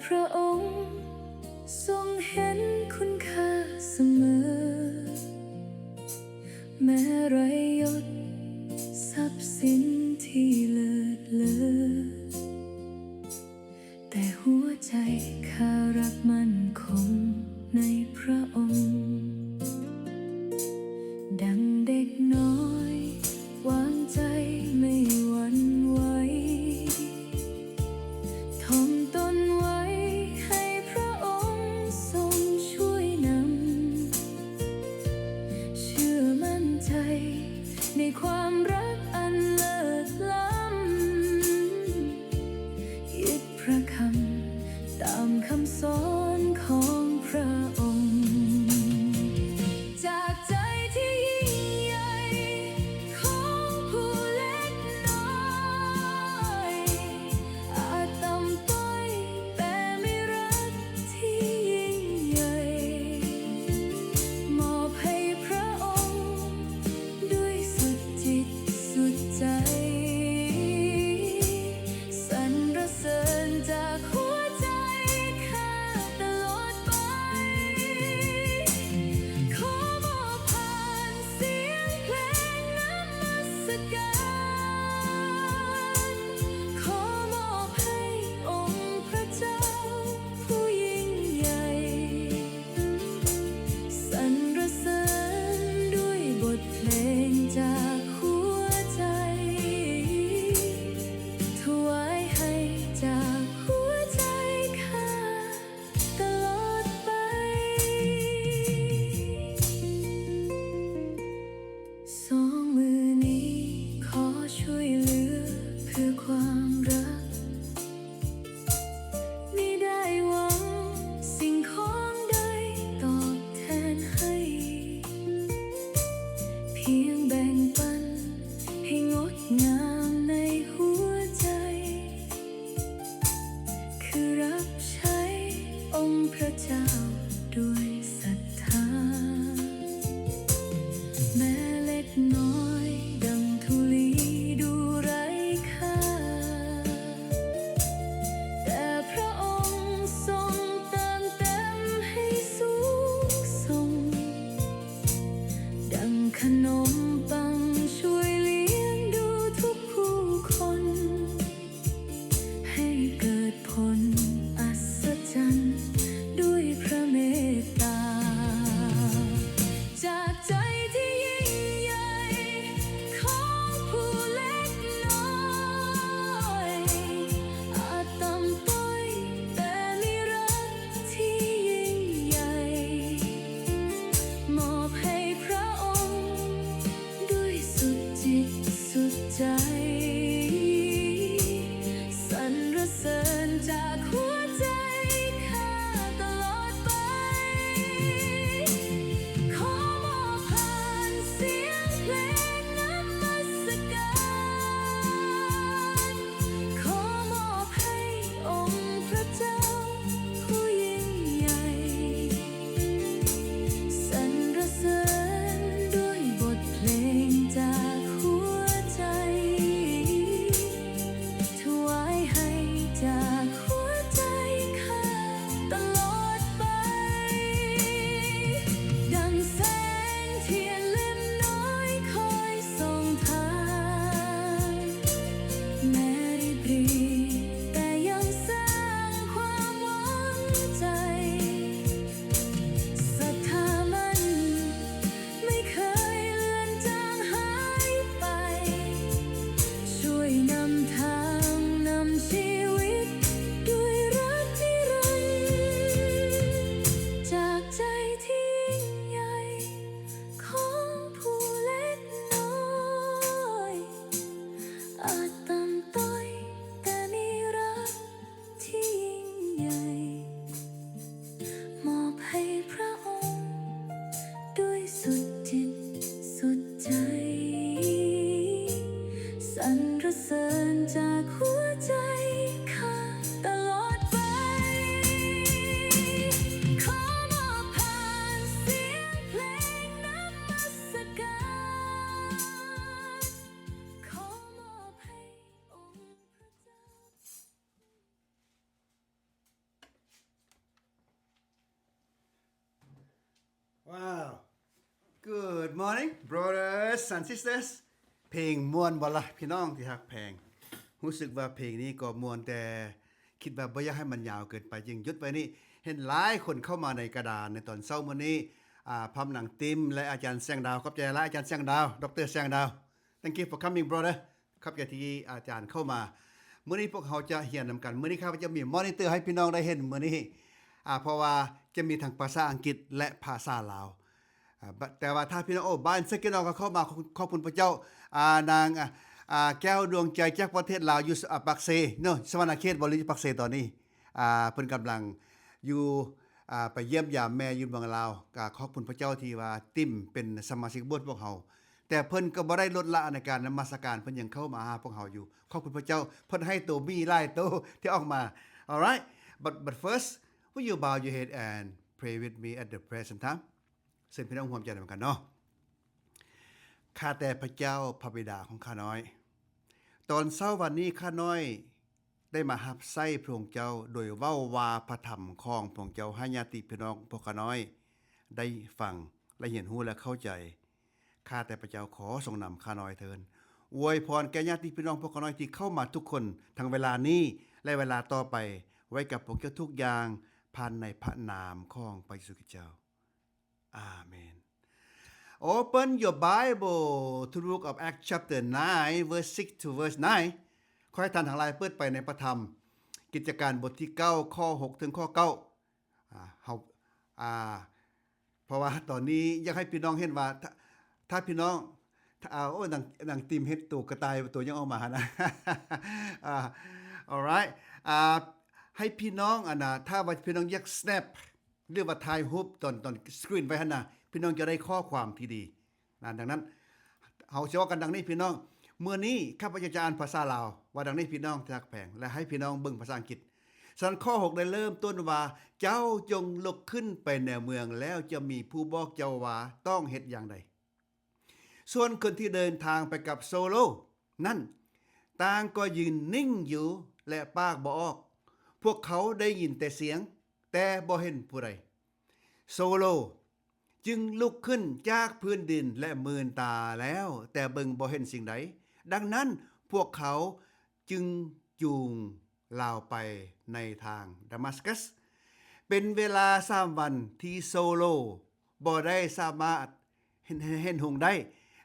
ພຣະອົງຊົງເຫັນຄຸນຄ່າສະເໝີ ແມ້ໄຮ້ຍົດຊັບສິນທີ່ເລີດເລີ ແຕ່ຫົວໃຈຂ້າລັກໝັ້ນຄົງໃນພຣະອົງ ດັ່ງເດັກນ້ອຍວາງໃຈໄມ່ຫວັ່ນໄຫວ ຖ່ອມຕົນໄວ້ໃຫ້ພຣະອົງຊົງຊ່ວຍນຳ ເຊື່ອໝັ້ນໃຈໃນຄວາມລັກອັນເລີດລ້ຳ ຍຶດພຣະຄຳຕາມຄຳສອນຂອງພຣະອົງ ຈາກໃຈທີ່ຍິ່ງໃຫຍ່ຂອງຜູ້ເລັກນ້ອຍ ອາດຕ່ຳຕ້ອຍ ແຕ່ມີລັກທີ່ຍິ່ງໃຫຍ່ ມອບໃຫ້ພຣະອົງດ້ວຍສຸດຈິດສຸດໃຈ ສັນລະເສີນຈາກຫົວໃຈຂ້າຕະຫຼອດໄປ ຂໍມອບຜ່ານ ສຽງເພງນະມັດສະການ ຂໍມອບໃຫ້ອົງພຣະເຈົ້າຜູ້ຍິ່ງໃຫຍ່ ສັນລະເສີນດ້ວຍບົດເພງຈາກຫົວໃຈ ຖວາຍໃຫ້ຈາກຫົວໃຈຂ້າ ຕະຫຼອດໄປ ສອງມືນີ້ຂໍຊ່ວຍເຫຼືອເພື່ອຄວາມລັກ ມິໄດ້ຫວັງສິ່ງຂອງໃດຕອບແທນໃຫ້ ພຽງແບ່ງປັນ ໃຫ້ງົດງາມໃນຫົວໃຈ ຄືຮັບໃຊ້ອົງພຣະເຈົ້າດ້ວຍສັດທາ ແມ້ເລັກນ້ອຍດັ່ງທຸລີດູໄຮ້ຄ່າ ແຕ່ພຣະອົງຊົງເຕີມເຕັມໃຫ້ສູງສົ່ງ ດັ່ງຂະໜົມປັງຊ່ວຍລ້ຽງດູທຸກຜູ້ຄົນ ໃຫ້ເກີດຜົນອັດສະຈັນດ້ວຍພຣະເມດຕາ Wow. Good morning, brothers and sisters. ເພງມ່ວນບໍ່ລະ ພີ່ນ້ອງທີ່ຮັກແພງ? ຮູ້ສຶກວ່າເພງນີ້ກໍມ່ວນ, ແຕ່ຄິດວ່າບໍ່ຢາກໃຫ້ມັນຍາວເກີນໄປ, ຈຶ່ງຢຸດໄວ້ນີ້. ເຫັນຫຼາຍຄົນເຂົ້າມາໃນກະດານໃນຕອນເຊົ້າມື້ນີ້, ອາ, ພ້ອມນາງຕິມ ແລະ ອາຈານແສງດາວ. ຂອບໃຈຫຼາຍ ອາຈານແສງດາວ, ດຣ. ແສງດາວ. Thank you for coming, brother. ຂອບໃຈທີ່ອາຈານເຂົ້າມາ. ມື້ນີ້ພວກເຮົາຈະຮຽນນຳກັນ. ມື້ນີ້ຂ້າພະເຈົ້າມີມໍນິເຕີໃຫ້ພີ່ນ້ອງໄດ້ເຫັນມື້ນີ້, ອາ, ເພາະວ່າຈະມີທັງພາສາອັງກິດ ແລະ ພາສາລາວ. ອາ, ແຕ່ວ່າຖ້າພີ່ນ້ອງ, ໂອ້, ບ້ານເຊກິນອກກໍເຂົ້າມາ, ຂອບ, ຂອບຄຸນພະເຈົ້າ. ອາ, ນາງ, ອາ, ອາ, ແກ້ວດວງໃຈຈາກປະເທດລາວ ຢູ່, ອາ, ປາກເຊເນາະ, ສະຫວັນນະເຂດບໍ ຫຼື ຢູ່ປາກເຊຕອນນີ້. ອາ, ເພິ່ນກຳລັງຢູ່, ອາ, ໄປຢ້ຽມຢາມແມ່ຢູ່ເມືອງລາວ. ກໍຂອບຄຸນພະເຈົ້າທີ່ວ່າຕິມເປັນສະມາຊິກໂບດພວກເຮົາ. ແຕ່ເພິ່ນກໍບໍ່ໄດ້ລົດລະໃນການນະມັດສະການ, ເພິ່ນຍັງເຂົ້າມາຫາພວກເຮົາຢູ່. ຂອບຄຸນພະເຈົ້າ, ເພິ່ນໃຫ້ໂຕໝີຫຼາຍໂຕທີ່ອອກມາ. Alright, but, but first, will you bow your head and pray with me at the present time? ເຊີນພີ່ນ້ອງຮ່ວມໃຈນຳກັນເນາະ. ຂ້າແຕ່ພະເຈົ້າ, ພະບິດາຂອງຂ້ານ້ອຍ, ຕອນເຊົ້າວັນນີ້ຂ້ານ້ອຍ ໄດ້ມາຮັບໃຊ້ພະອົງເຈົ້າ ໂດຍເວົ້າວ່າພະທຳຂອງພະອົງເຈົ້າໃຫ້ຍາດຕິພີ່ນ້ອງພວກຂ້ານ້ອຍໄດ້ຟັງ ແລະ ຮຽນຮູ້ ແລະ ເຂົ້າໃຈ. ຂ້າແຕ່ພະເຈົ້າ, ຂໍຊົງນຳຂ້ານ້ອຍເທີ້ນ. ອວຍພອນແກ່ຍາດຕິພີ່ນ້ອງພວກຂ້ານ້ອຍທີ່ເຂົ້າມາທຸກຄົນ, ທັງເວລານີ້ ແລະ ເວລາຕໍ່ໄປ, ໄວ້ກັບພວກເຈົ້າທຸກຢ່າງ, ຜ່ານໃນພະນາມຂອງພະເຢຊູຄຣິສເຈົ້າ. Amen. Open your Bible to the book of Acts chapter nine, verse six to verse nine. ຂໍໃຫ້ທ່ານທັງຫຼາຍເປີດໄປໃນພະທຳກິດຈະການບົດທີເກົ້າ ຂໍ້ຫົກເຖິງຂໍ້ເກົ້າ. ອາ, ເຮົາ, ອາ, ເພາະວ່າຕອນນີ້ຢາກໃຫ້ພີ່ນ້ອງເຫັນວ່າ ຖ້າ, ຖ້າພີ່ນ້ອງ, ຖ້າ, ອາ, ໂອ້, ນາງ, ນາງຕິມເຮັດໂຕກະຕ່າຍ ໂຕຫຍັງອອກມາຫັ້ນນະ. ອາ, alright. ອາ, ໃຫ້ພີ່ນ້ອງ, ອັນນະ, ຖ້າວ່າພີ່ນ້ອງຢາກ snap ຫຼືວ່າຖ່າຍຮູບຕອນ, ຕອນສະກຣີນໄວ້ຫັ້ນນະ, ພີ່ນ້ອງຈະໄດ້ຂໍ້ຄວາມທີ່ດີນະ. ດັ່ງນັ້ນ, ເຮົາຊິເວົ້າກັນດັ່ງນີ້ພີ່ນ້ອງ, ມື້ນີ້ຂ້າພະເຈົ້າຈະອ່ານພາສາລາວວ່າດັ່ງນີ້ພີ່ນ້ອງທີ່ຮັກແພງ, ແລະ ໃຫ້ພີ່ນ້ອງເບິ່ງພາສາອັງກິດ. ສະນັ້ນ ຂໍ້ຫົກໄດ້ເລີ່ມຕົ້ນວ່າ, ເຈົ້າຈົ່ງລຸກຂຶ້ນໄປໃນເມືອງ, ແລ້ວຈະມີຜູ້ບອກເຈົ້າວ່າຕ້ອງເຮັດຢ່າງໃດ. ສ່ວນຄົນທີ່ເດີນທາງໄປກັບໂຊໂລນັ້ນ, ຕ່າງກໍຢືນນິ່ງຢູ່ ແລະ ປາກບໍ່ອອກ. ພວກເຂົາໄດ້ຍິນແຕ່ສຽງ, ແຕ່ບໍ່ເຫັນຜູ້ໃດ. ໂຊໂລຈຶ່ງລຸກຂຶ້ນຈາກພື້ນດິນ ແລະ ມືນຕາແລ້ວ, ແຕ່ເບິ່ງບໍ່ເຫັນສິ່ງໃດ. ດັ່ງນັ້ນ, ພວກເຂົາຈຶ່ງຈູງລາວໄປໃນທາງດາມັດສະກັສ. ເປັນເວລາສາມວັນທີ່ໂຊໂລບໍ່ໄດ້ສາມາດ ເຫັນ, ເຫັນ, ເຫັນຫຸງໄດ້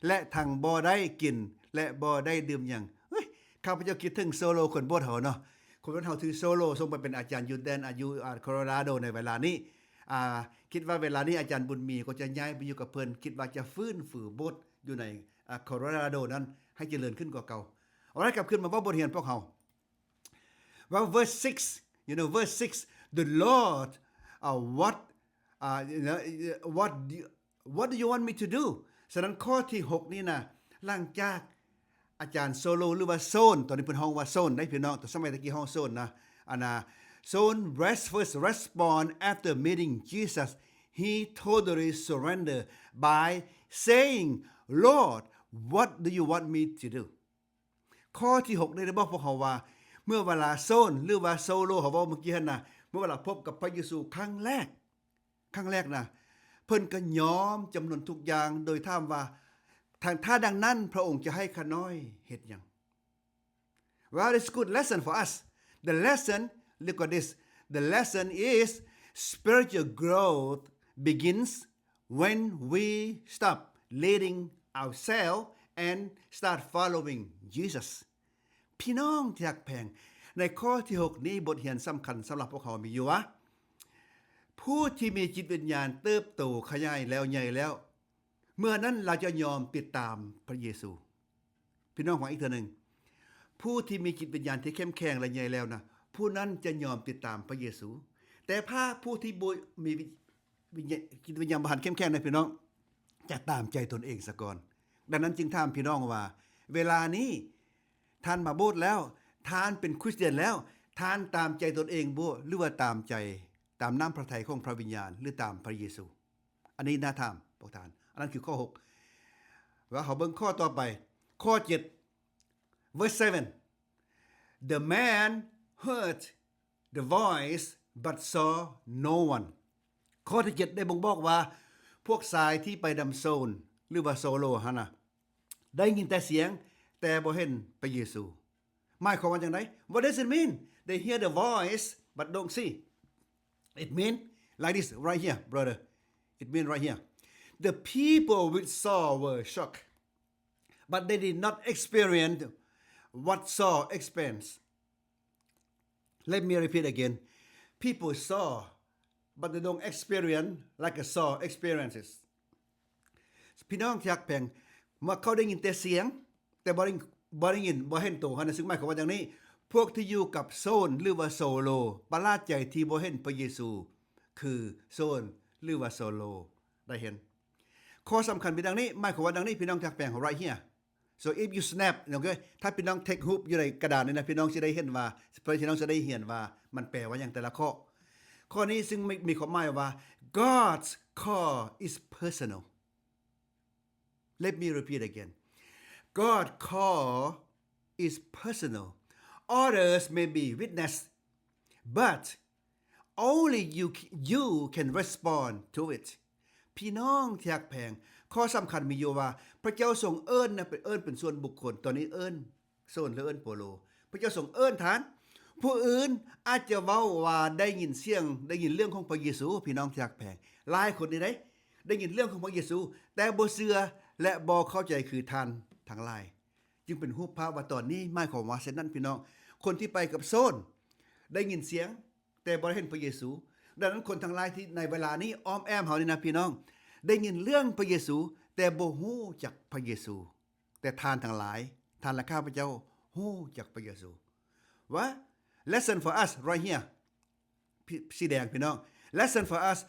ແລະ ທັງບໍ່ໄດ້ກິນ ແລະ ບໍ່ໄດ້ດື່ມຫຍັງ. ເຮີ້ຍ, ຂ້າພະເຈົ້າຄິດເຖິງໂຊໂລຄົນໂບດເຮົາເນາະ. ຄົນໂບດເຮົາຖືໂຊໂລ ສົ່ງໄປເປັນອາຈານຢູ່ແດນ, ອາ, ຢູ່, ອາ, ໂຄໂລຣາໂດໃນເວລານີ້. ອາ, ຄິດວ່າເວລານີ້ອາຈານບຸນມີກໍຈະຍ້າຍໄປຢູ່ກັບເພິ່ນ, ຄິດວ່າຈະຟື້ນຟູໂບດຢູ່ໃນ, ອາ, ໂຄໂລຣາໂດນັ້ນໃຫ້ຈະເລີນຂຶ້ນກວ່າເກົ່າ. ເອົາລະ, ກັບຄືນມາເວົ້າບົດຮຽນພວກເຮົາ. Well, verse six, you know, verse six, the Lord, uh, what, uh, you know, what do you, what do you want me to do? ສະນັ້ນ ຂໍ້ທີຫົກນີ້ນະ, ຫຼັງຈາກອາຈານໂຊໂລ ຫຼືວ່າໂຊນ, ຕອນນີ້ເພິ່ນຮ້ອງວ່າໂຊນໄດ໋ພີ່ນ້ອງ, ແຕ່ສະໄໝຕະກີ້ຮ້ອງໂຊນນະ, ອັນນະ, Saul first respond after meeting Jesus, he totally surrender by saying, Lord, what do you want me to do? ຂໍ້ທີຫົກນີ້ໄດ້ບອກພວກເຮົາວ່າ ເມື່ອເວລາໂຊນ ຫຼືວ່າໂຊໂລ ເຮົາເວົ້າເມື່ອກີ້ຫັ້ນນະ, ເມື່ອເວລາພົບກັບພະເຢຊູຄັ້ງແລກ, ຄັ້ງແລກນະ, ເພິ່ນກໍຍອມຈຳນນທຸກຢ່າງໂດຍຖາມວ່າ ຖ້າ, ຖ້າດັ່ງນັ້ນ ພະອົງຈະໃຫ້ຂ້ານ້ອຍເຮັດຫຍັງ? Well, it's good lesson for us. The lesson, look at this. The lesson is spiritual growth begins when we stop leading ourselves and start following Jesus. ພີ່ນ້ອງທີ່ຮັກແພງ, ໃນຂໍ້ທີຫົກນີ້ ບົດຮຽນສຳຄັນສຳລັບພວກເຮົາມີຢູ່ວ່າ ຜູ້ທີ່ມີຈິດວິນຍານເຕີບໂຕຂະຫຍາຍແລ້ວໃຫຍ່ແລ້ວ, ເມື່ອນັ້ນລາວຈະຍອມຕິດຕາມພະເຢຊູ. ພີ່ນ້ອງຟັງອີກເທື່ອໜຶ່ງ, ຜູ້ທີ່ມີຈິດວິນຍານທີ່ເຂັ້ມແຂງ ແລະ ໃຫຍ່ແລ້ວນະ, ຜູ້ນັ້ນຈະຍອມຕິດຕາມພະເຢຊູ. ແຕ່ຖ້າຜູ້ທີ່ບໍ່ມີວິ, ວິນຍາ, ຈິດວິນຍານບໍ່ທັນເຂັ້ມແຂງນະ ພີ່ນ້ອງ, ຈະຕາມໃຈຕົນເອງສາກ່ອນ. ດັ່ງນັ້ນຈຶ່ງຖາມພີ່ນ້ອງວ່າ ເວລານີ້ທ່ານມາໂບດແລ້ວ, ທ່ານເປັນຄຣິສຕຽນແລ້ວ, ທ່ານຕາມໃຈຕົນເອງບໍ່ ຫຼືວ່າຕາມໃຈ, ຕາມນ້ຳພະໄທຂອງພະວິນຍານ ຫຼື ຕາມພະເຢຊູ? ອັນນີ້ໜ້າຖາມພວກທ່ານ. ອັນນັ້ນຄືຂໍ້ຫົກ. ແລ້ວເຮົາເບິ່ງຂໍ້ຕໍ່ໄປ, ຂໍ້ເຈັດ, verse seven. The man heard the voice but saw no one. ຂໍ້ທີເຈັດໄດ້ບົ່ງບອກວ່າ ພວກຊາຍທີ່ໄປນຳໂຊນ ຫຼືວ່າໂຊໂລຫັ້ນນະ ໄດ້ຍິນແຕ່ສຽງ ແຕ່ບໍ່ເຫັນພະເຢຊູ. ໝາຍຄວາມວ່າຈັ່ງໃດ? What does it mean? They hear the voice but don't see. It mean like this right here, brother. It mean right here. The people with Saul were shocked, but they did not experience what Saul experienced. Let me repeat again. People saw, but they don't experience like a Saul experiences. ພີ່ນ້ອງທີ່ຮັກແພງ, ເມື່ອເຂົາໄດ້ຍິນແຕ່ສຽງ ແຕ່ບໍ່ໄດ້ ບໍ່ໄດ້ຍິນ ບໍ່ເຫັນໂຕຫັ້ນນະ, ຊຶ່ງໝາຍຄວາມວ່າຈັ່ງນີ້, ພວກທີ່ຢູ່ກັບໂຊນ ຫຼືວ່າໂຊໂລ ປະຫຼາດໃຈທີ່ບໍ່ເຫັນພະເຢຊູ ຄືໂຊນ ຫຼືວ່າໂຊໂລ ໄດ້ເຫັນ. ຂໍ້ສຳຄັນມີດັ່ງນີ້, ໝາຍຄວາມວ່າດັ່ງນີ້ ພີ່ນ້ອງທີ່ຮັກແພງ, right here. So if you snap, okay, ຖ້າພີ່ນ້ອງເທັກຮູບຢູ່ໃນກະດານນີ້ນະ, ພີ່ນ້ອງຊິໄດ້ເຫັນວ່າ ພີ່ນ້ອງຊິໄດ້ຮຽນວ່າມັນແປວ່າຫຍັງແຕ່ລະຂໍ້. ຂໍ້ນີ້ຊຶ່ງມີ ມີຄວາມໝາຍວ່າ God's call is personal. Let me repeat again. God call is personal. Others may be witness, but only you, you can respond to it. ພີ່ນ້ອງທີ່ຮັກແພງ, ຂໍ້ສຳຄັນມີຢູ່ວ່າ ພະເຈົ້າຊົງເອີ້ນນະ ເປັນ ເອີ້ນເປັນສ່ວນບຸກຄົນ, ຕອນນີ້ເອີ້ນໂຊນ ຫຼືເອີ້ນໂປໂລ. ພະເຈົ້າຊົງເອີ້ນທ່ານ. ຜູ້ອື່ນອາດຈະເວົ້າວ່າໄດ້ຍິນສຽງ, ໄດ້ຍິນເລື່ອງຂອງພະເຢຊູ, ພີ່ນ້ອງທີ່ຮັກແພງ. ຫຼາຍຄົນນີ້ເດ້ ໄດ້ຍິນເລື່ອງຂອງພະເຢຊູ, ແຕ່ບໍ່ເຊື່ອ ແລະ ບໍ່ເຂົ້າໃຈຄືທ່ານທັງຫຼາຍ. ຈຶ່ງເປັນຮູບພາບວ່າຕອນນີ້ ໝາຍຄວາມວ່າເຊັ່ນນັ້ນ ພີ່ນ້ອງ, ຄົນທີ່ໄປກັບໂຊນ ໄດ້ຍິນສຽງ ແຕ່ບໍ່ໄດ້ເຫັນພະເຢຊູ. ດັ່ງນັ້ນ ຄົນທັງຫຼາຍທີ່ໃນເວລານີ້ອ້ອມແອ້ມເຮົານີ້ນະ ພີ່ນ້ອງ, ໄດ້ຍິນເລື່ອງພະເຢຊູ ແຕ່ບໍ່ຮູ້ຈັກພະເຢຊູ. ແຕ່ທ່ານທັງຫຼາຍ, ທ່ານ ແລະ ຂ້າພະເຈົ້າຮູ້ຈັກພະເຢຊູ. Well, lesson for us right here. ສີແດງ ພີ່ນ້ອງ. Lesson for us.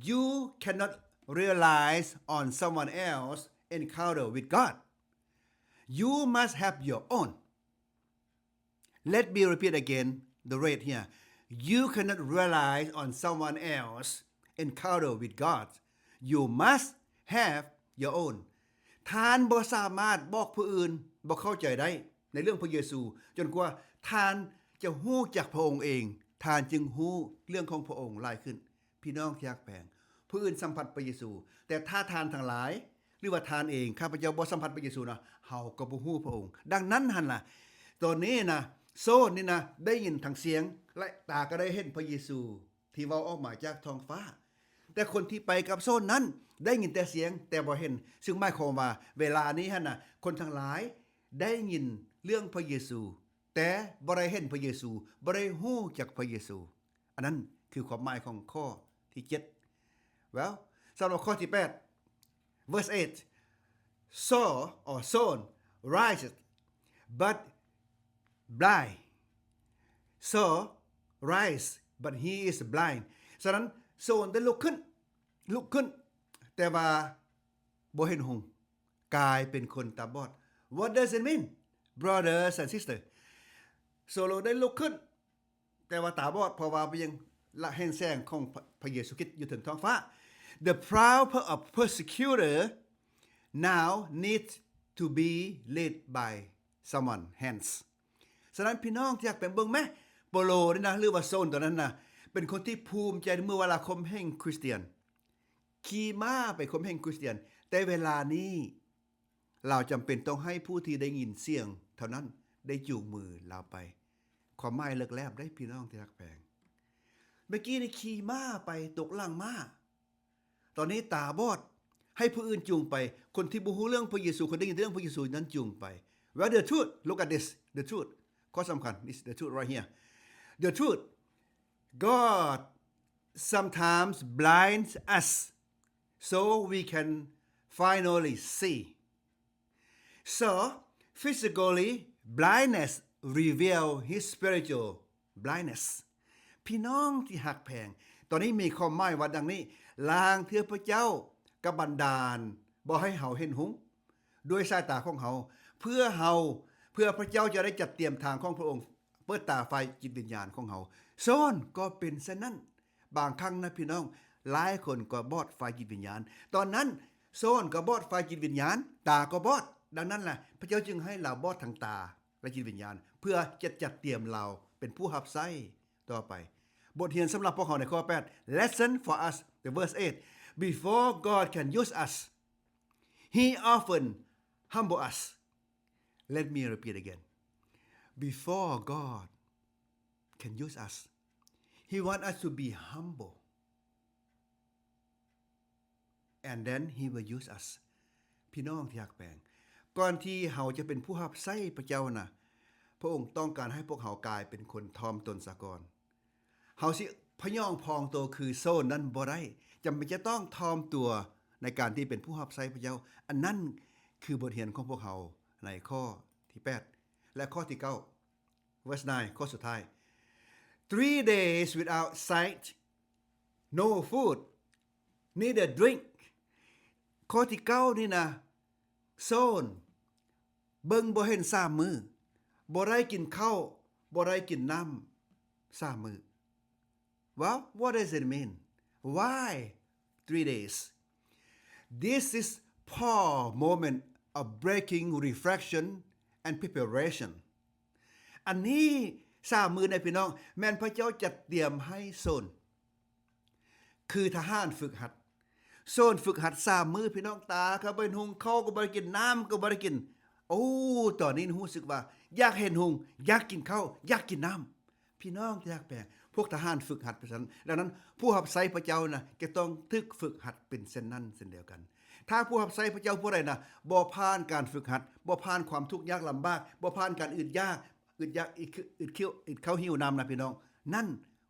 You cannot rely on someone else encounter with God. You must have your own. Let me repeat again the red here. You cannot rely on someone else encounter with God. You must have your own. ທ່ານບໍ່ສາມາດບອກຜູ້ອື່ນບໍ່ເຂົ້າໃຈໄດ້ໃນເລື່ອງພະເຢຊູ ຈົນກວ່າທ່ານຈະຮູ້ຈັກພະອົງເອງ, ທ່ານຈຶ່ງຮູ້ເລື່ອງຂອງພະອົງຫຼາຍຂຶ້ນ. ພີ່ນ້ອງທີ່ຮັກແພງ, ຜູ້ອື່ນສຳຜັດພະເຢຊູ ແຕ່ຖ້າທ່ານທັງຫຼາຍ ຫຼືວ່າທ່ານເອງ, ຂ້າພະເຈົ້າບໍ່ສຳຜັດພະເຢຊູນະ, ເຮົາກໍບໍ່ຮູ້ພະອົງ. ດັ່ງນັ້ນຫັ້ນລະ, ຕອນນີ້ນະ, ໂຊນນີ້ນະ ໄດ້ຍິນທັງສຽງ ແລະ ຕາກໍໄດ້ເຫັນພະເຢຊູທີ່ເວົ້າອອກມາຈາກທ້ອງຟ້າ. ແຕ່ຄົນທີ່ໄປກັບໂຊນນັ້ນ ໄດ້ຍິນແຕ່ສຽງ ແຕ່ບໍ່ເຫັນ. ຊຶ່ງໝາຍຄວາມວ່າ ເວລານີ້ຫັ້ນນະ, ຄົນທັງຫຼາຍໄດ້ຍິນເລື່ອງພະເຢຊູ ແຕ່ບໍ່ໄດ້ເຫັນພະເຢຊູ, ບໍ່ໄດ້ຮູ້ຈັກພະເຢຊູ. ອັນນັ້ນຄືຄວາມໝາຍຂອງຂໍ້ທີເຈັດ. Well, ສຳລັບຂໍ້ທີແປດ, verse eight, Saul or Saul rises, but blind. Saul rise, but he is blind. ສະນັ້ນ ໂຊນໄດ້ລຸກຂຶ້ນ, ລຸກຂຶ້ນ, ແຕ່ວ່າບໍ່ເຫັນຫົງ, ກາຍເປັນຄົນຕາບອດ. What does it mean, brothers and sisters? ໂຊໂລໄດ້ລຸກຂຶ້ນ ແຕ່ວ່າຕາບອດ, ເພາະວ່າບໍ່ຍັງລະເຫັນແສງຂອງພະ ພະເຢຊູຄຣິດຢູ່ເທິງທ້ອງຟ້າ. The power of persecutor now needs to be led by someone hands. ສະນັ້ນ ພີ່ນ້ອງທີ່ຮັກແພງ, ເບິ່ງແມ, ໂປໂລນີ້ນະ ຫຼືວ່າໂຊນຕອນນັ້ນນະ ເປັນຄົນທີ່ພູມໃຈເມື່ອເວລາຂົ່ມເຫງຄຣິສຕຽນ, ຂີ່ມ້າໄປຂົ່ມເຫງຄຣິສຕຽນ, ແຕ່ເວລານີ້ ລາວຈຳເປັນຕ້ອງໃຫ້ຜູ້ທີ່ໄດ້ຍິນສຽງເທົ່ານັ້ນໄດ້ຈູງມືລາວໄປ. ຄວາມໝາຍເລິກແຫຼມເດ້ ພີ່ນ້ອງທີ່ຮັກແພງ. ເມື່ອກີ້ນີ້ຂີ່ມ້າໄປຕົກຫຼັງມ້າ, ຕອນນີ້ຕາບອດ, ໃຫ້ຜູ້ອື່ນຈູງໄປ, ຄົນທີ່ບໍ່ຮູ້ເລື່ອງພະເຢຊູ, ຄົນໄດ້ຍິນແຕ່ເລື່ອງພະເຢຊູນັ້ນຈູງໄປ. Well, the truth, look at this, the truth. ຂໍ້ສຳຄັນ is the truth right here. The truth, God sometimes blinds us so we can finally see. So, physically blindness reveal his spiritual blindness. ພີ່ນ້ອງທີ່ຮັກແພງ, ຕອນນີ້ມີຄວາມໝາຍວ່າດັ່ງນີ້, ລາງເທື່ອພະເຈົ້າກໍບັນດານບໍ່ໃຫ້ເຮົາເຫັນຮຸ່ງ ດ້ວຍສາຍຕາຂອງເຮົາ, ເພື່ອເຮົາ, ເພື່ອພະເຈົ້າຈະໄດ້ຈັດຕຽມທາງຂອງພະອົງ, ເປີດຕາຝ່າຍຈິດວິນຍານຂອງເຮົາ. ໂຊນກໍເປັນເຊັ່ນນັ້ນ. ບາງຄັ້ງນະ ພີ່ນ້ອງ, ຫຼາຍຄົນກໍບອດຝ່າຍຈິດວິນຍານ. ຕອນນັ້ນ ໂຊນກໍບອດຝ່າຍຈິດວິນຍານ, ຕາກໍບອດ. ດັ່ງນັ້ນລະ, ພະເຈົ້າຈຶ່ງໃຫ້ລາວບອດທັງຕາ ແລະ ຈິດວິນຍານ, ເພື່ອຈະຈັດຕຽມລາວເປັນຜູ້ຮັບໃຊ້ຕໍ່ໄປ. ບົດຮຽນສຳລັບພວກເຮົາໃນຂໍ້ແປດ, Lesson for us, the verse eight. Before God can use us, He often humble us. Let me repeat again. Before God can use us, He want us to be humble. And then He will use us. พี่น้องที่ฮักแพง ก่อนที่เฮาจะเป็นผู้รับใช้พระเจ้านะ พระองค์ต้องการให้พวกเฮากลายเป็นคนถ่อมตนซะก่อน เฮาสิพยองพองโตคือโซนนั้นบ่ได้ จำเป็นจะต้องถ่อมตัวในการที่เป็นผู้รับใช้พระเจ้า อันนั้นคือบทเรียนของพวกเฮาในข้อที่แปด และข้อที่เก้า verse nine ข้อสุดท้าย Three days without sight, no food, neither drink. ข้อที่เก้านี่นะ โซน เบิ่งบ่เห็นสามมื้อ บ่ได้กินข้าว บ่ได้กินน้ำสามมื้อ Well, what does it mean? Why three days? This is Paul moment of breaking reflection and preparation. อันนี้สามมื้อนะพี่น้อง แม่นพระเจ้าจัดเตรียมให้โซน คือทหารฝึกหัด โซนฝึกหัดสามมื้อพี่น้อง ตาก็บ่เห็นหุง ข้าวก็บ่ได้กิน น้ำก็บ่ได้กิน โอ้ ตอนนี้รู้สึกว่าอยากเห็นหุง อยากกินข้าว อยากกินน้ำ พี่น้องที่ฮักแพง พวกทหารฝึกหัดไปซั่น ดังนั้นผู้รับใช้พระเจ้านะ จะต้องถูกฝึกหัดเป็นเช่นนั้นเช่นเดียวกัน ถ้าผู้รับใช้พระเจ้าผู้ใดนะ บ่ผ่านการฝึกหัด บ่ผ่านความทุกข์ยากลำบาก บ่ผ่านการอึดอยาก อึดอยาก อึด อึดเขี้ยว อึดข้าวหิวน้ำนะพี่น้อง นั่น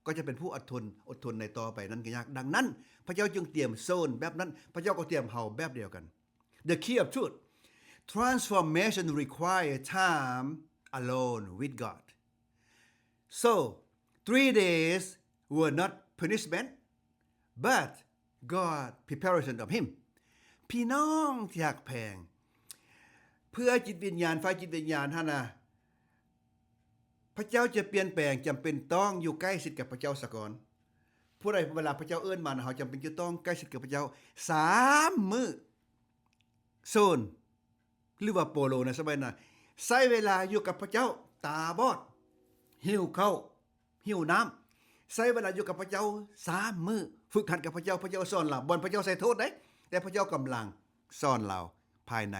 ก็จะเป็นผู้อดทน อดทนในต่อไปนั้นก็ยาก ดังนั้นพระเจ้าจึงเตรียมโซนแบบนั้น พระเจ้าก็เตรียมเฮาแบบเดียวกัน The key of truth. Transformation require time alone with God. So, three days were not punishment, but God preparation of him. พี่น้องที่ฮักแพง เพื่อจิตวิญญาณ ฝ่ายจิตวิญญาณหั่นนะ พระเจ้าจะเปลี่ยนแปลง จำเป็นต้องอยู่ใกล้ชิดกับพระเจ้าซะก่อน ผู้ใด เวลาพระเจ้าเอิ้นมานะ เฮาจำเป็นจะต้องใกล้ชิดกับพระเจ้าสามมื้อ โซน หรือว่าโปโลในสมัยนั้น ใช้เวลาอยู่กับพระเจ้า ตาบอด หิวข้าว หิวน้ำ ใช้เวลาอยู่กับพระเจ้าสามมื้อ ฝึกหัดกับพระเจ้า พระเจ้าสอนลาว บ่อนพระเจ้าใส่โทษเด้ แต่พระเจ้ากำลังสอนลาวภายใน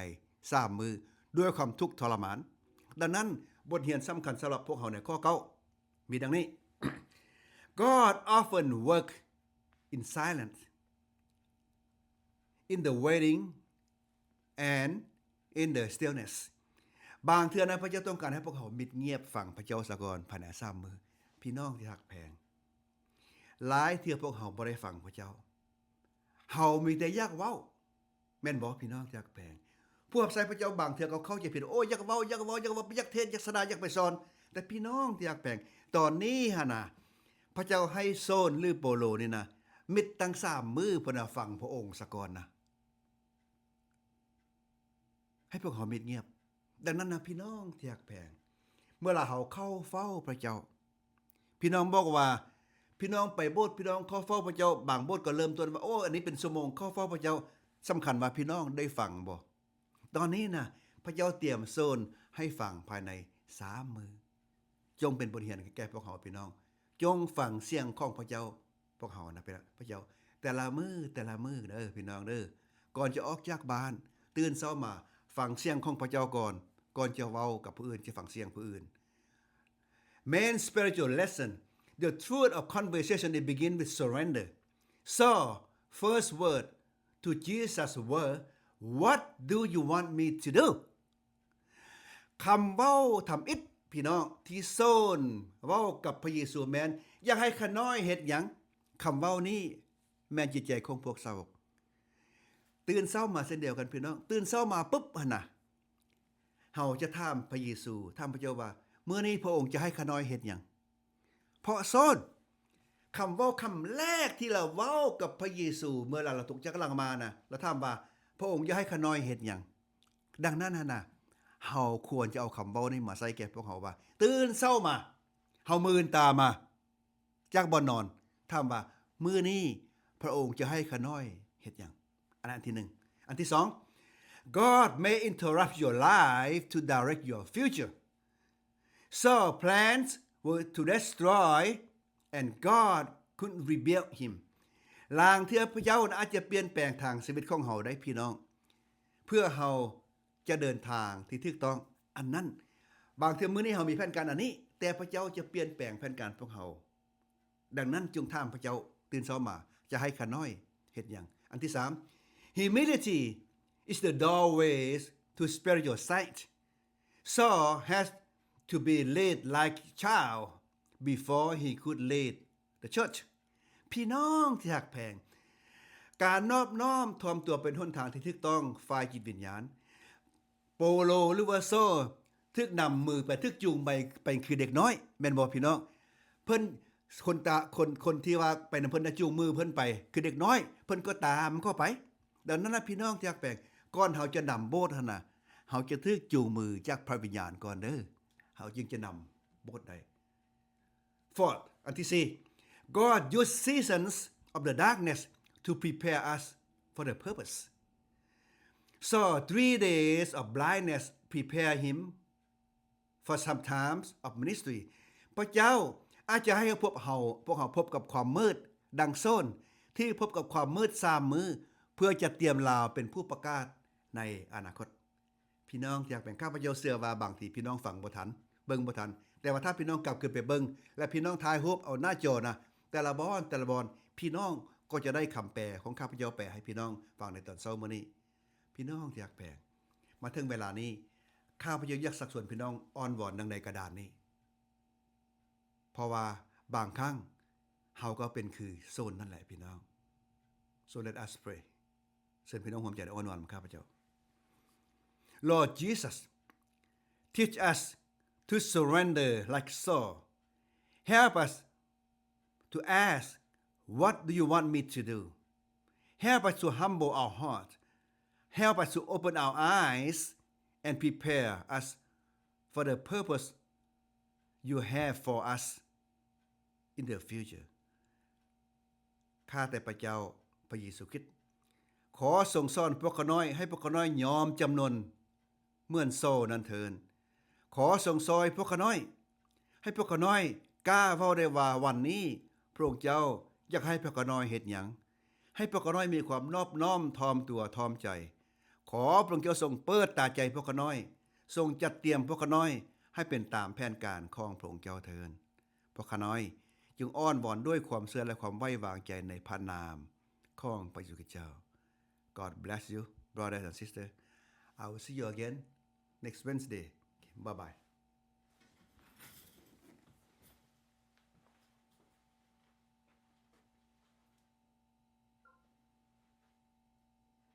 สามมื้อ ด้วยความทุกข์ทรมาน ดังนั้นบทเรียนสำคัญสำหรับพวกเฮาในข้อเก้า มีดังนี้ God often work in silence, in the waiting and in the stillness. บางเทื่อนะ พระเจ้าต้องการให้พวกเขามิดเงียบฟังพระเจ้าซะก่อนภายในสามมื้อ พี่น้องที่ฮักแพง หลายเทื่อพวกเฮาบ่ได้ฟังพระเจ้า เฮามีแต่อยากเว้า แม่นบ่พี่น้องที่ฮักแพง ผู้รับใช้พระเจ้าบางเทื่อเขาเข้าใจผิด โอ้ อยากเว้า อยากเว้า อยากเว้า อยากเทศน์ อยากสดา อยากไปสอน แต่พี่น้องที่ฮักแพง ตอนนี้หั่นนะ พระเจ้าให้โซนหรือโปโลนี่นะ มิดตั้งสามมื้อพุ้นนะ ฟังพระองค์ซะก่อนนะ ให้พวกเขามิดเงียบ ดังนั้นนะพี่น้องที่ฮักแพง เมื่อลาเฮาเข้าเฝ้าพระเจ้า พี่น้องบอกว่า พี่น้องไปโบสถ์ พี่น้องเข้าเฝ้าพระเจ้า บางโบสถ์ก็เริ่มต้นว่า โอ้ อันนี้เป็นชั่วโมงเข้าเฝ้าพระเจ้า สำคัญว่าพี่น้องได้ฟังบ่ ตอนนี้นะ พระเจ้าเตรียมโซนให้ฟังภายในสามมื้อ จงเป็นบทเรียนแก่พวกเฮาพี่น้อง จงฟังเสียงของพระเจ้า พวกเฮานะ พระเจ้า แต่ละมื้อ แต่ละมื้อเด้อพี่น้องเด้อ ก่อนจะออกจากบ้าน ตื่นเช้ามา ฟังเสียงของพระเจ้าก่อน ก่อนจะเว้ากับผู้อื่น จะฟังเสียงผู้อื่น Main spiritual lesson. The truth of conversation, it begin with surrender. So, first word to Jesus were, "What do you want me to do?" คำเว้าทำอิฐ พี่น้อง ที่โซนเว้ากับพระเยซูแม่น อยากให้ข้าน้อยเฮ็ดหยัง คำเว้านี้แม่นจิตใจของพวกสาวก ตื่นเช้ามาเช่นเดียวกันพี่น้อง ตื่นเช้ามาปุ๊บหั่นนะ เฮาจะถามพระเยซู ถามพระเจ้าว่า มื้อนี้พระองค์จะให้ข้าน้อยเฮ็ดหยัง เพราะโซน คำเว้าคำแรกที่ลาวเว้ากับพระเยซู เมื่อลาวลุกจากหลังมานะ ลาวถามว่า พระองค์จะให้ข้าน้อยเฮ็ดหยัง ดังนั้นหั่นนะ เฮาควรจะเอาคำเว้านี้มาใช้แก่พวกเฮาว่า ตื่นเช้ามา เฮามื่นตามา จากบ่อนนอน ถามว่า มื้อนี้พระองค์จะให้ข้าน้อยเฮ็ดหยัง อันนั้นอันที่หนึ่ง อันที่สอง God may interrupt your life to direct your future. Saul plans were to destroy and God could rebuild him. ລາງເທື່ອພະເຈົ້າອາດຈະປ່ຽນແປງທາງຊີວິດຂອງເຮົາໄດ້ພີ່ນ້ອງ ເພື່ອເຮົາຈະເດີນທາງທີ່ຖືກຕ້ອງ. ອັນນັ້ນ ບາງເທື່ອມື້ນີ້ເຮົາມີແຜນການອັນນີ້ ແຕ່ພະເຈົ້າຈະປ່ຽນແປງແຜນການພວກເຮົາ. ດັ່ງນັ້ນຈົ່ງຖາມພະເຈົ້າຕື່ນເຊົ້າມາ ຈະໃຫ້ຂ້ານ້ອຍເຮັດຫຍັງ? ອັນທີສາມ Humility is the doorway to spiritual sight. Saul has to be led like child before he could lead the church. ພີ່ນ້ອງທີ່ຮັກແພງ, ການນອບນ້ອມຖ່ອມຕົວເປັນຫົນທາງທີ່ຖືກຕ້ອງຝ່າຍຈິດວິນຍານ. ໂປໂລ ຫຼືວ່າໂຊ ຖືກນຳມືໄປ, ຖືກຈູງໄປ, ໄປຄືເດັກນ້ອຍ, ແມ່ນບໍ່ພີ່ນ້ອງ? ເພິ່ນ ຄົນຕາ ຄົນ ຄົນທີ່ວ່າໄປນຳເພິ່ນນະ ຈູງມືເພິ່ນໄປຄືເດັກນ້ອຍ, ເພິ່ນກໍຕາມເຂົ້າໄປ. ດັ່ງນັ້ນນະ ພີ່ນ້ອງທີ່ຮັກແພງ, ກ່ອນເຮົາຈະນຳໂບດຫັ້ນນະ, ເຮົາຈະຖືກຈູງມືຈາກພະວິນຍານກ່ອນເດີ, ເຮົາຈຶ່ງຈະນຳໂບດໄດ້. Fourth, ອັນທີສີ່ God used seasons of the darkness to prepare us for the purpose. So three days of blindness prepare him for some times of ministry. ພະເຈົ້າອາດຈະໃຫ້ພວກເຮົາ, ພວກເຮົາພົບກັບຄວາມມືດ ດັ່ງໂຊນທີ່ພົບກັບຄວາມມືດສາມມື້ ເພື່ອຈະຕຽມລາວເປັນຜູ້ປະກາດໃນອະນາຄົດ. ພີ່ນ້ອງທີ່ຮັກແພງ, ຂ້າພະເຈົ້າເຊື່ອວ່າບາງທີພີ່ນ້ອງຟັງບໍ່ທັນ, ເບິ່ງບໍ່ທັນ, ແຕ່ວ່າຖ້າພີ່ນ້ອງກັບຄືນໄປເບິ່ງ ແລະ ພີ່ນ້ອງຖ່າຍຮູບເອົາໜ້າຈໍນະ, ແຕ່ລະບ່ອນ, ແຕ່ລະບ່ອນ, ພີ່ນ້ອງກໍຈະໄດ້ຄຳແປຂອງຂ້າພະເຈົ້າແປໃຫ້ພີ່ນ້ອງຟັງໃນຕອນເຊົ້າມື້ນີ້. ພີ່ນ້ອງທີ່ຮັກແພງ, ມາເຖິງເວລານີ້, ຂ້າພະເຈົ້າຢາກຊັກຊວນພີ່ນ້ອງອ້ອນວອນດັ່ງໃນກະດານນີ້, ເພາະວ່າບາງຄັ້ງເຮົາກໍເປັນຄືໂຊນນັ້ນແຫຼະພີ່ນ້ອງ. So let us pray. ເຊີນພີ່ນ້ອງຮ່ວມໃຈອ້ອນວອນນຳຂ້າພະເຈົ້າ. Lord Jesus, teach us to surrender like Saul. Help us to ask, "What do you want me to do?" Help us to humble our heart. Help us to open our eyes and prepare us for the purpose you have for us in the future. ຂ້າແຕ່ພະເຈົ້າພະເຢຊູຄຣິດ, ຂໍຊົງສອນພວກຂ້ານ້ອຍ ໃຫ້ພວກຂ້ານ້ອຍຍອມຈຳນົນເໝືອນໂຊນັ້ນເທີ້ນ. ຂໍຊົງຊ່ອຍພວກຂ້ານ້ອຍ ໃຫ້ພວກຂ້ານ້ອຍກ້າເວົ້າໄດ້ວ່າ ວັນນີ້ພະອົງເຈົ້າຢາກໃຫ້ພວກຂ້ານ້ອຍເຮັດຫຍັງ, ໃຫ້ພວກຂ້ານ້ອຍມີຄວາມນອບນ້ອມຖ່ອມຕົວຖ່ອມໃຈ. ຂໍພະອົງເຈົ້າຊົງເປີດຕາໃຈພວກຂ້ານ້ອຍ, ຊົງຈັດຕຽມພວກຂ້ານ້ອຍໃຫ້ເປັນຕາມແຜນການຂອງພະອົງເຈົ້າເທີ້ນ. ພວກຂ້ານ້ອຍຈຶ່ງອ້ອນວອນດ້ວຍຄວາມເຊື່ອ ແລະ ຄວາມໄວ້ວາງໃຈໃນພະນາມຂອງພະເຢຊູຄຣິດເຈົ້າ. God bless you, brothers and sisters. I will see you again next Wednesday. Bye-bye.